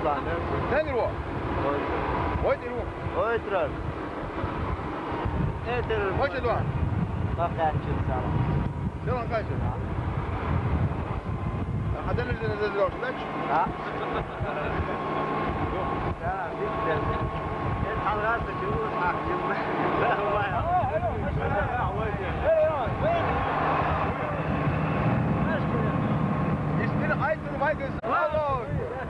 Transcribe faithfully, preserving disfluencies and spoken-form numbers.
Sen dur. Oy dur. Oy dur. Etir. Hoş geldin. Bak kaçın sana. Selam kaçın. Hadi ne dedin? Ha? Ya, bir de. E, talgar da kim bu? Ha, kim? Vay. İsmini Aytun Baykız. Bravo.